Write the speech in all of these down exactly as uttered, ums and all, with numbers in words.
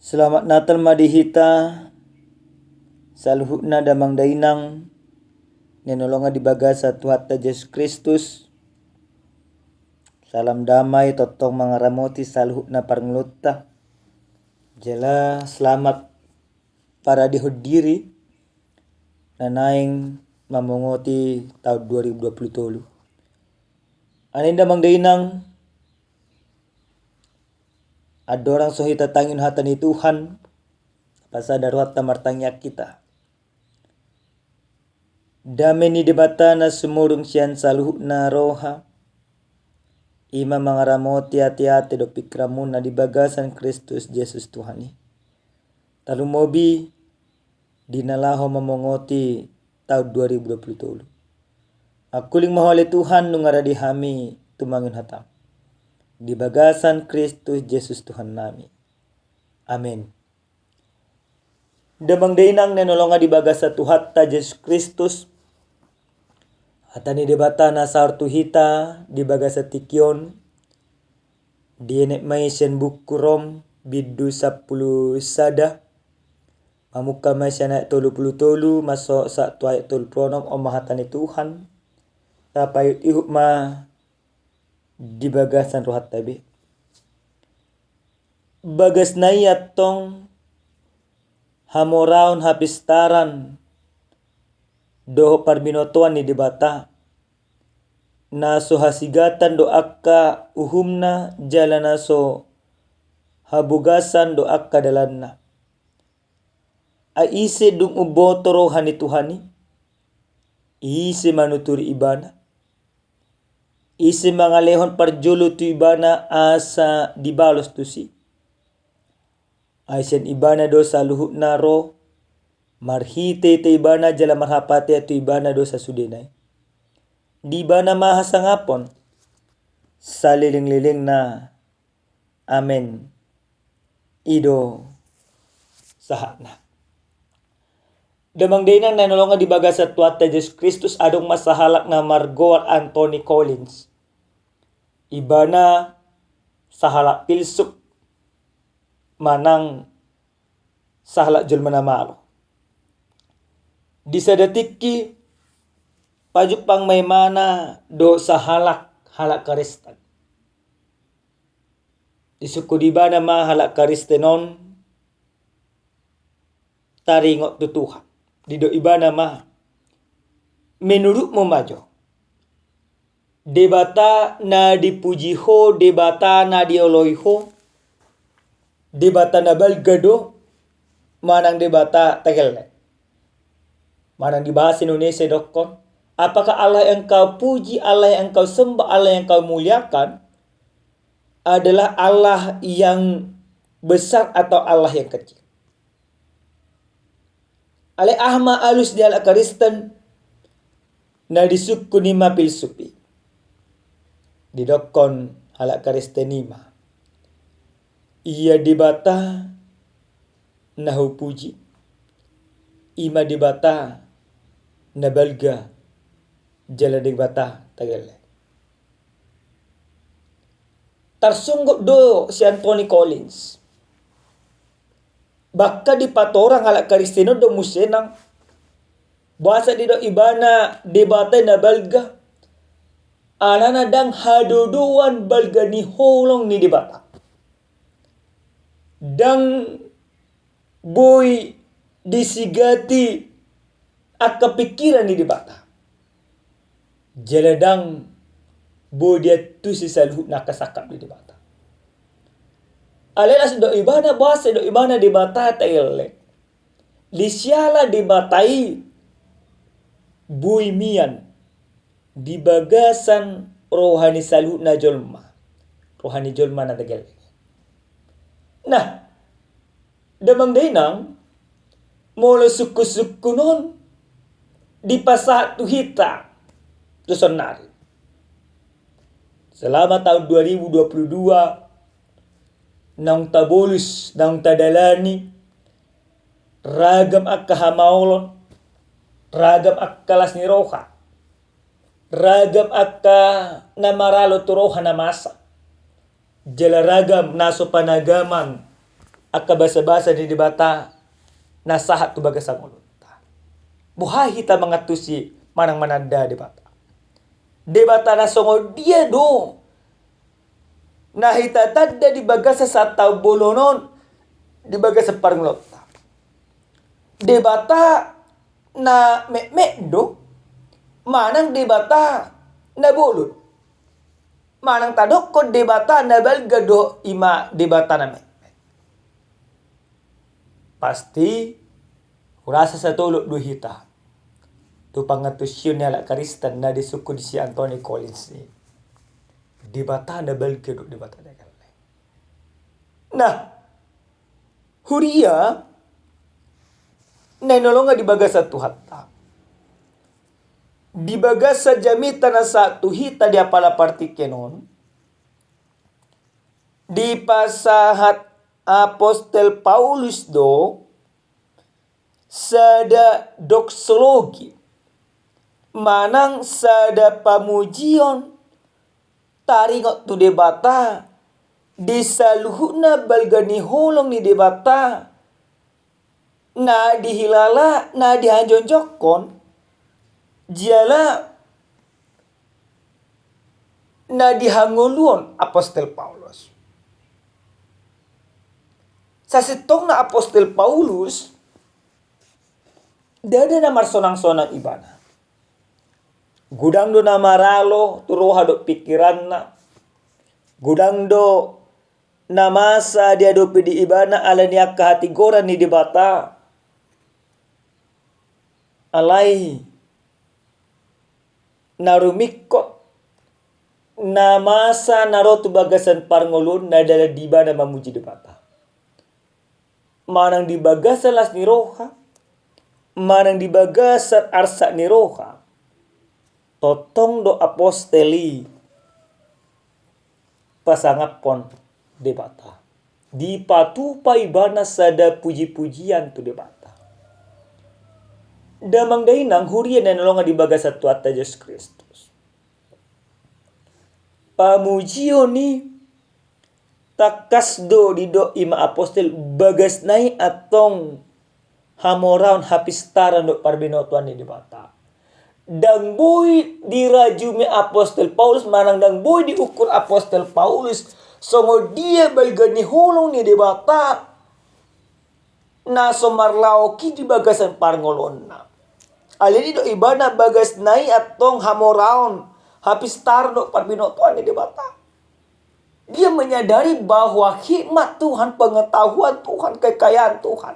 Selamat Natal ma di hita saluhutna damang dainang na hinaholongan di bagasan Tuhanta Jesus Kristus. Salam damai tongtong mangaramoti saluhutna parngoluonta. Jala selamat paradehon diri na naeng mamongoti taon dua ribu dua puluh tolu. Alani i damang dainang, andorang so hita tangihon hata ni Tuhan, pasada rohanta martangiang hita. Dame ni Debata na sumurung sian saluhutna roha, i ma mangaramoti ateate dohot pingkiranmuna di bagasan Kristus Jesus Tuhan i. Tarlumobi di na laho mamongoti taon dua ribu dua puluh tolu. Mangkuling ma Ho ale Tuhan, nunga rade hami tumangihon hataM. Di bagasan Kristus Jesus Tuhannami. Amen. Damang dainang na hinaholongan di bagasan Tuhanta Jesus Kristus, hata ni Debata na saor tu hita di bagasan tingki on, dienet ma i sian buku Rom, bindu sampulu sada, mamungka ma i sian ayat tolu pulu tolu, mansai tu ayat tolu pulu onom, on ma hata ni Tuhan. Tapaihutihut ma di bagasan rohanta be. Bagasna i antong hamoraon, hapistaran dohot parbinotoan ni Debata, na so hasigatan do angka uhumna jala na so habogasan do angka dalanna. Ai ise dung umboto roha ni Tuhan i, ise manuturi Ibana, ise mangalehon parjolo tu Ibana asa dibalos tusi? Ai sian Ibana do saluhutna ro, marhitehite Ibana jala marhapatean tu Ibana do sasudena i. Di Ibana ma hasangapon salelenglelengna. Amen. I do sahatna. Damang dainang na hinaholongan di bagasan Tuhanta Jesus Kristus, adong ma sahalak na margoar Anthony Collins. Ibana sahalak pilsuf manang sahalak jolma na malo. Di sada tingki pajumpang ma ibana dohot sahalak halak Kristen. Disungkun ibana ma halak Kristen on taringot tu Tuhan. Didok ibana ma, menurutmu ma jo, Debata na dipuji ho, Debata na dioloi ho, Debata na balga do, manang Debata tegellek? Manang di bahasa Indonesia didokkon, apakah Allah yang kau puji, Allah yang kau sembah, Allah yang kau muliakan adalah Allah yang besar atau Allah yang kecil? Alai aha ma alus ni halak Kristen na disungkun i ma pilsuf i? Didokkon halak Kristen i ma, ia Debata na hupuji, i ma Debata na balga jala Debata tegellek. Tarsonggot do si Anthony Collins. Bahkan dipatorang halak Kristen on do muse nang, boasa didok ibana Debata na balga, alana ndang hadodoan balga ni holong ni Debata. Ndang boi disigati angka pingkiran ni Debata. Jala ndang boi diantusi saluhutna angka sangkap ni Debata. Alai las didok ibana, boasa didok ibana Debata tegellek? Di siala Debata i boi mian di bagasan roha ni saluhutna jolma. Roha ni jolma na tegellek. Nah, damang dainang, molo sungkunsungkun on dipasahat tu hita tu saonnari, selama taon dua ribu dua puluh dua, naung tabolus, naung tadalani, ragam angka hamaolon, ragam angka las ni roha, ragam angka na maralo tu roha na masa, jala ragam na so panagaman angka basa-basa ni Debata na sahat tu bagasan ngolunta. Boha hita mangantusi manang mananda Debata? Debata na songon dia do na hita tanda di bagasan sataon bolon on di bagasan parngoluonta? Debata na metmet do manang Debata na bolon? Manang tadokkon Debata na balga do, i ma Debata na metmet? Pasti hurasa satolop do hita tu pangantusion ni halak Kristen na disungkun si Anthony Collins i. Debata na balga do, Debata na gelleng. Nah, huria na hinaholongan di bagasan Tuhanta, di bagasan jamita na sahat tu hita di apala partingkian on, dipasahat apostel Paulus do sada doksologi manang sada pamujion taringot tu Debata di saluhutna balga ni holong ni Debata na dihilala, na dihajongjongkon jala na dihangoluhon apostel Paulus. Sasintongna apostel Paulus ndada na marsonang-sonang ibana. Godang do na maralo tu roha dohot pingkiranna. Godang do na masa diadopi di ibana ala ni angka hatigoran ni Debata. Alai na rumingkot, na masa na ro tu bagasan parngoluon na dalan di ibana mamuji Debata. Manang di bagasan las ni roha, manang di bagasan arsak ni roha, tongtong do apostel i pasangaphon Debata. Dipatupa ibana sada puji-pujian tu Debata. Damang dainang huria na hinaholongan di bagasan Tuhanta Jesus Kristus, pamujion i tangkas do didok i ma apostel, bagasna i antong hamoraon, hapistaran dohot parbinotoan ni Debata. Ndang boi dirajumi apostel Paulus manang ndang boi diukur apostel Paulus songon dia balga ni holong ni Debata na so marlaok i di bagasan parngoluonna. Alani i didok ibana bagasna i antong hamoraon, hapistaran dohot parbinotoan ni Debata. Dia menyadari bahwa hikmat Tuhan, pengetahuan Tuhan, kekayaan Tuhan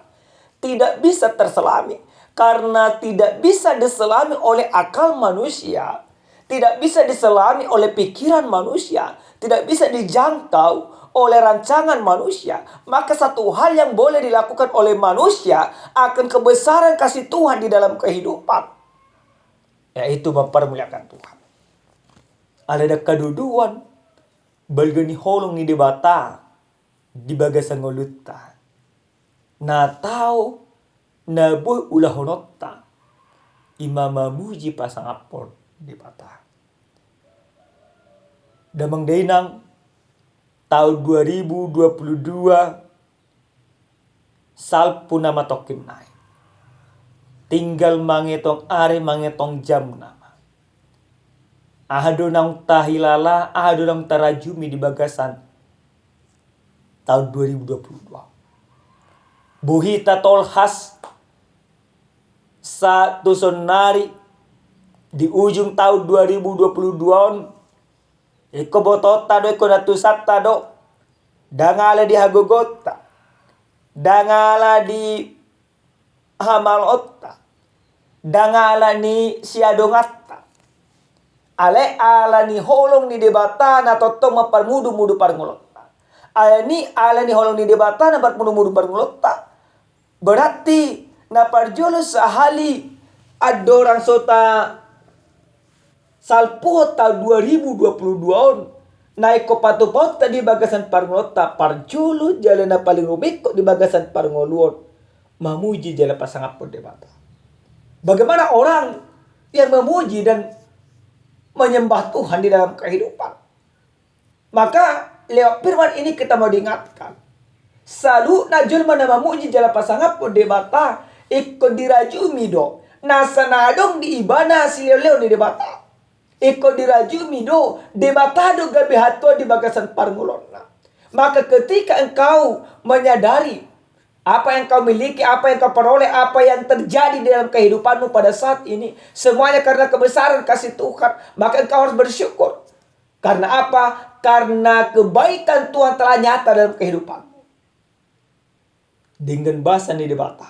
tidak bisa terselami, karena tidak bisa diselami oleh akal manusia, tidak bisa diselami oleh pikiran manusia, tidak bisa dijangkau oleh rancangan manusia. Maka satu hal yang boleh dilakukan oleh manusia akan kebesaran kasih Tuhan di dalam kehidupan, yaitu mempermuliakan Tuhan. Alai ndang kadodoan balga ni holong ni Debata di bagasan ngolunta, na tau na boi ulahononta i ma mamuji pasangaphon Debata. Damang dainang, tahun dua ribu dua puluh dua salpu nama tongkin nai. Tinggal mangetong ari, mangetong jam nama. Aha do naung tahilala, aha do naung tarajumi di bagasan tahun dua ribu dua puluh dua? Boi hita tolhas sahat tu saonnari di ujung tahun dua ribu dua puluh dua on, ingkon botoonta do, ingkon antusanta do, ndang ala di hagogoonta, ndang ala di hamaloonta, ndang ala ni siadonganta. Alai ala ni holong ni Debata na tongtong mamparmudumudu parngoluonta. Alani i, ala ni holong ni Debata na mamparmudumudu parngoluonta, berarti na parjolo sahali andorang so tasalpuhon tahun dua ribu dua puluh dua on, na ingkon patupaonta di bagasan parngoluonta, parjolo jala na paling rumingkot di bagasan parngoluon, mamuji jala pasangaphon Debata. Bagaimana orang yang memuji dan menyembah Tuhan di dalam kehidupan? Maka lewat firman ini kita mau diingatkan, Saluhutna jolma na mamuji jala pasangaphon Debata, ingkon dirajumi do nasa na adong di ibana silehonlehon ni Debata. Ingkon dirajumi do, Debata do gabe hatuaon di bagasan parngoluonna. Maka ketika engkau menyadari apa yang kau miliki, apa yang kau peroleh, apa yang terjadi di dalam kehidupanmu pada saat ini, semuanya karena kebesaran kasih Tuhan, maka engkau harus bersyukur. Karena apa? Karena kebaikan Tuhan telah nyata dalam kehidupanmu. Denggan basa ni Debata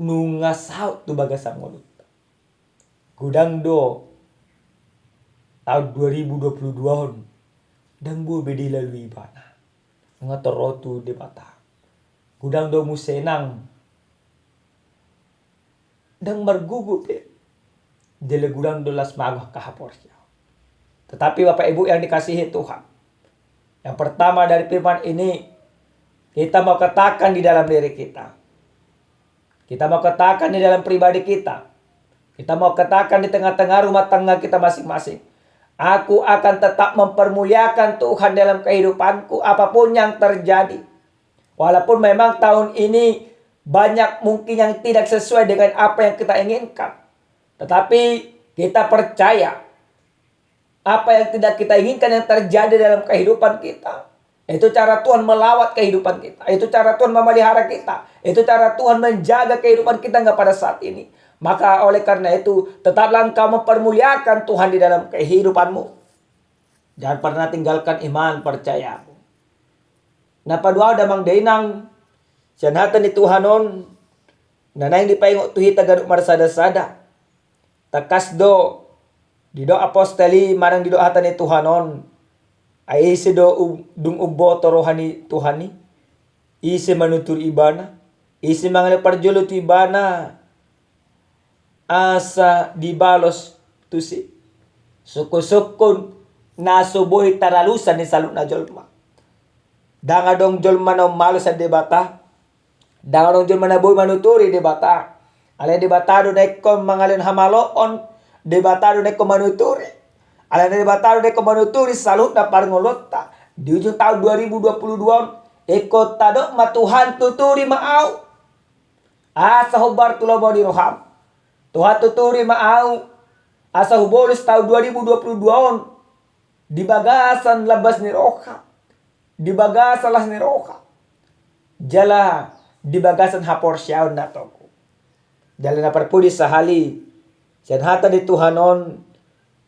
nunga saut tu bagasan ngolunta. Godang do taon dua ribu dua puluh dua on, ndang boi be dilalui ibana. Nunga torop tu Debata. Godang do muse nang ndang margogo pe. Jala godang do las mago angka haporseaon. Tetapi Bapak Ibu yang dikasihi Tuhan, yang pertama dari firman ini, kita mau katakan di dalam diri kita. Kita mau katakan di dalam pribadi kita. Kita mau katakan di tengah-tengah rumah tangga kita masing-masing. Aku akan tetap mempermuliakan Tuhan dalam kehidupanku, apapun yang terjadi. Walaupun memang tahun ini banyak mungkin yang tidak sesuai dengan apa yang kita inginkan. Tetapi kita percaya apa yang tidak kita inginkan yang terjadi dalam kehidupan kita, itu cara Tuhan melawat kehidupan kita, itu cara Tuhan memelihara kita, itu cara Tuhan menjaga kehidupan kita nggak pada saat ini. Maka oleh karena itu, tetaplah engkau mempermuliakan Tuhan di dalam kehidupanmu. Jangan pernah tinggalkan iman percayamu. Na paduahon damang dainang, sian hata ni Tuhan on, na naeng dipaingot tu hita ganup marsada-sada. Tangkas do, didok apostel i manang didok hata ni Tuhan on, ai ise do u-, dung umboto roha ni Tuhan i, ise manuturi ibana, ise mangalehon parjolo tu ibana, asa dibalos tusi. Sungkun-sungkun na so boi taralusan ni saluhutna jolma. Ndang adong jolma na ummalos sian Debata. Ndang adong jolma na boi manuturi Debata. Alai Debata do na ingkon mangalehon hamaloon, Debata do na ingkon manuturi. Alai Debata do na ingkon manuturi saluhutna parngoluonta. Di ujung tahun dua ribu dua puluh dua on, ingkon tadok ma Tuhan, tuturi ma ahu asa hombar tu lomo ni roham. Tuhan, tuturi ma ahu asa hubolus tahun dua ribu dua puluh dua on di bagasan lambas ni roha, di bagasan las ni roha, jala di bagasan haporseaon na togu. Jala na parpudi sahali, sian hata ni Tuhan on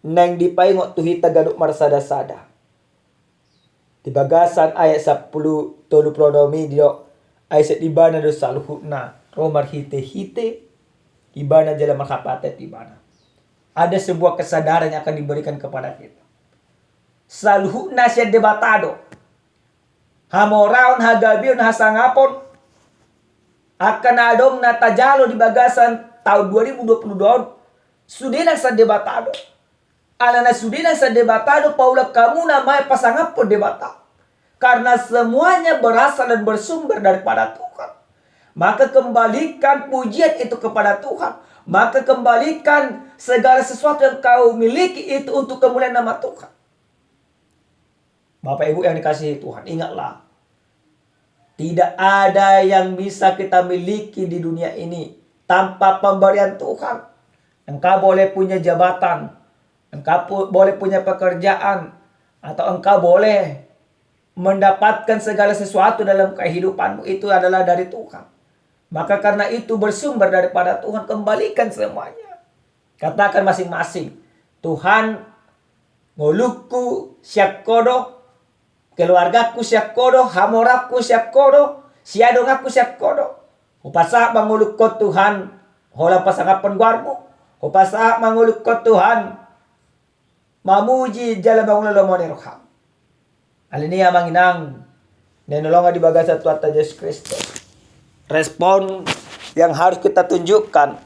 naeng dipaingot tu hita ganup marsada-sada. Di bagasan ayat sampulu tolu, tolu pulu onom i didok, ai sian ibana do saluhutna, ro marhite-hite ibana jala marhapatean tu ibana. Ada sebuah kesadaran yang akan diberikan kepada kita. Saluhutna sian Debata do. Hamoraon, hagabeon, hasangapon, angka na adong na tajalo di bagasan tahun dua ribu dua puluh dua on, sude nang sian Debata do. Alana sude nang sian Debata do, paulak hamuna ma pasangaphon Debata. Karena semuanya berasal dan bersumber daripada Tuhan. Maka kembalikan pujian itu kepada Tuhan. Maka kembalikan segala sesuatu yang kau miliki itu untuk kemuliaan nama Tuhan. Bapak Ibu yang dikasihi Tuhan, ingatlah, tidak ada yang bisa kita miliki di dunia ini tanpa pemberian Tuhan. Engkau boleh punya jabatan, engkau pu-, boleh punya pekerjaan, atau engkau boleh mendapatkan segala sesuatu dalam kehidupanmu, itu adalah dari Tuhan. Maka karena itu bersumber daripada Tuhan, kembalikan semuanya. Katakan masing-masing, Tuhan, ngolungku sian Ho do, keluargaku sian Ho do, hamoraonku sian Ho do, siadonganku sian Ho do. Hupasahat ma ngolungku on Tuhan, holan pasangaphon goarmu. Hupasahat ma ngolungku on Tuhan, mamuji jala mangula lomo ni roham. Alani i amang inang, na hinaholongan di bagasan Tuhanta Jesus Kristus, respon yang harus kita tunjukkan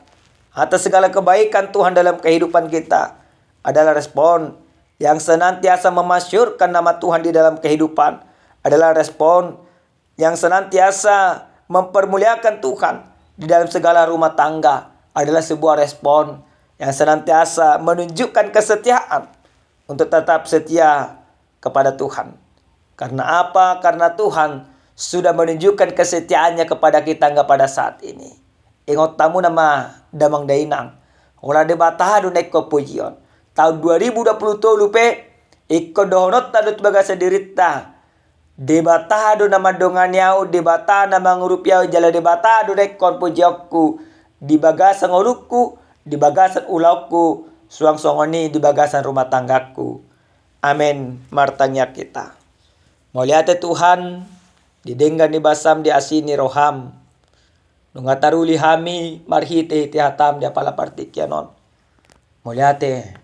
atas segala kebaikan Tuhan dalam kehidupan kita adalah respon yang senantiasa memasyhurkan nama Tuhan di dalam kehidupan, adalah respon yang senantiasa mempermuliakan Tuhan di dalam segala rumah tangga, adalah sebuah respon yang senantiasa menunjukkan kesetiaan untuk tetap setia kepada Tuhan. Karena apa? Karena Tuhan sudah menunjukkan kesetiaannya kepada kita hingga pada saat ini. Ingot hamu nama damang dainang, holan Debata do na ingkon pujion. Taon dua ribu dua puluh tolu pe ingkon dohononta do tu bagasan dirinta, Debata do na mandongani ahu, Debata na mangurupi ahu, jala Debata do na ingkon pujionku di bagasan ngolungku, di bagasan ulaonku, suang songon i di bagasan rumah tanggangku. Amen. Martangiang hita. Mauliate Tuhan, di denggan ni basam, di asi ni roham, nunga taruli hami marhite-hite hatam di apala partingkian on. Mauliate,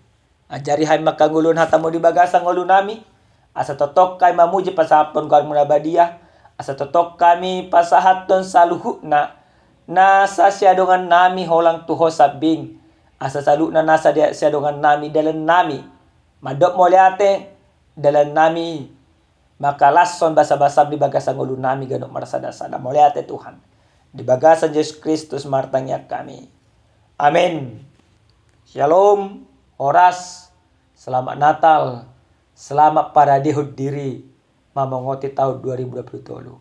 ajari hami mangkangoluhon hatamu di bagasan ngolunami, asa tongtong hami mamuji pasahathon goarmu na badia, asa tongtong hami pasahathon saluhutna nasa siadongannami holan tu ho sambing, asa saluhutna nasa dia-, siadongannami dalannami mandok mauliate, dalannami mangkalashon basa-basam di bagasan ngolunami ganup marsada-sada. Mauliate Tuhan. Di bagasan Jesus Kristus martangiang hami. Amen. Shalom, horas, selamat Natal, selamat paradehon diri mamongoti taon dua ribu dua puluh tolu.